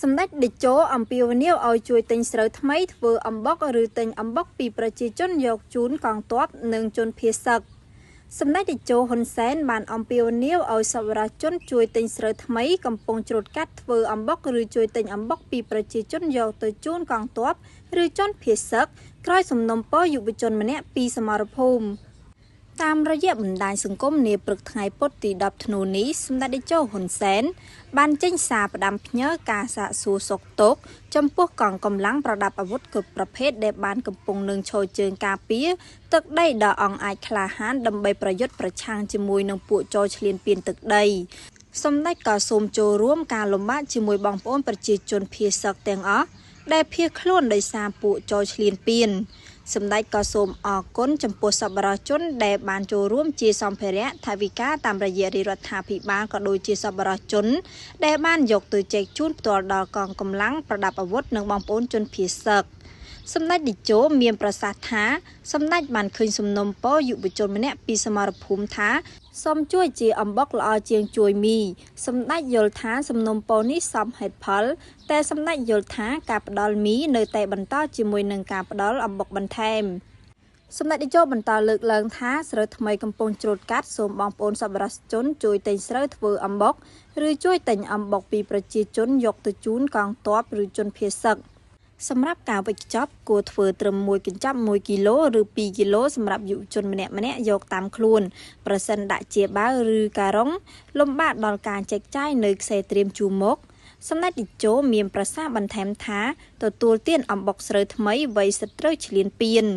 សម្ដេចតេជោអំពាវនាវឲ្យជួយទិញស្រូវថ្មីធ្វើអំបុកឬទិញអំបុកពីប្រជាជនយកជូនកងទ័ពនិងជនភៀសសឹក។ សម្ដេចតេជោហ៊ុនសែនបានអំពាវនាវឲ្យសប្បុរសជនជួយទិញស្រូវថ្មីកំពុងច្រូតកាត់ធ្វើអំបុកឬជួយទិញអំបុកពីប្រជាជនយកទៅជូនកងទ័ពឬជនភៀសសឹកក្រោយសំណូមពរយុវជនម្នាក់ពីសមរភូមិ។ តាមរយៈបណ្ដាញសង្គមនាព្រឹកថ្ងៃពុធទី10ធ្នូនេះសម្ដេចតេជោហ៊ុនសែនបានចេញសារផ្ដាំផ្ញើការសាកសួរសុខទុក្ខចំពោះកងកម្លាំងប្រដាប់អាវុធគ្រប់ប្រភេទដែលបានកំពុងនឹងឈរជើងការពារទឹកដីដ៏អង់អាចក្លាហានដើម្បីប្រយុទ្ធប្រឆាំងជាមួយនឹងពួកចោរឈ្លានពានទឹកដី។សម្ដេចក៏សូមចូលរួមការលំបាកជាមួយបងប្អូនប្រជាជនភៀសសឹកទាំងអស់ដែលភៀសខ្លួនដោយសារពួកចោរឈ្លានពាន។ សម្ដេចក៏សូមអរគុណចំពោះសប្បុរសជនដែលបានចូលរួមជាសម្ភារៈថវិកាតាមរយៈរាជរដ្ឋាភិបាលក៏ដូចជាសប្បុរសជនដែលបានយកទៅចែកជូនផ្ទាល់ដល់កងកម្លាំងប្រដាប់អាវុធនិងបងប្អូនជនភៀសសឹក។ សម្ដេចតេជោមានប្រសាសន៍ថាសម្ដេចបានឃើញសំណូមពរយុវជនម្នាក់ពីសមរភូមិថាសូមជួយជាអំបុកល្អជាងជួយមីសម្ដេចយល់ថាសំណូមពរនេះសមហេតុផលតែសម្ដេចយល់ថាការផ្ដល់មីនៅតែបន្តជាមួយនឹងការផ្ដល់អំបុកបន្ថែម។សម្ដេចតេជោបន្តលើកឡើងថាស្រូវថ្មីកំពុងច្រូតកាត់សូមបងប្អូនសប្បុរសជនជួយទិញស្រូវធ្វើអំបុកឬជួយទិញអំបុកពីប្រជាជនយកទៅជូនកងទ័ពឬជនភៀសសឹក។ សម្រាប់ការវេចខ្ចប់គួរធ្វើត្រឹមមួយកញ្ចប់1គីឡូឬ2គីឡូសម្រាប់យុវជនម្នាក់ៗយកតាមខ្លួនប្រសិនដាក់ជាបាវឬការ៉ុងលំបាកដល់ការចែកចាយនៅខ្សែត្រៀមជួរមុខ។ សម្ដេចតេជោមានប្រសាសន៍បន្ថែមថាទទួលទានអំបុកស្រូវថ្មីវ័យសត្រូវឈ្លានពាន។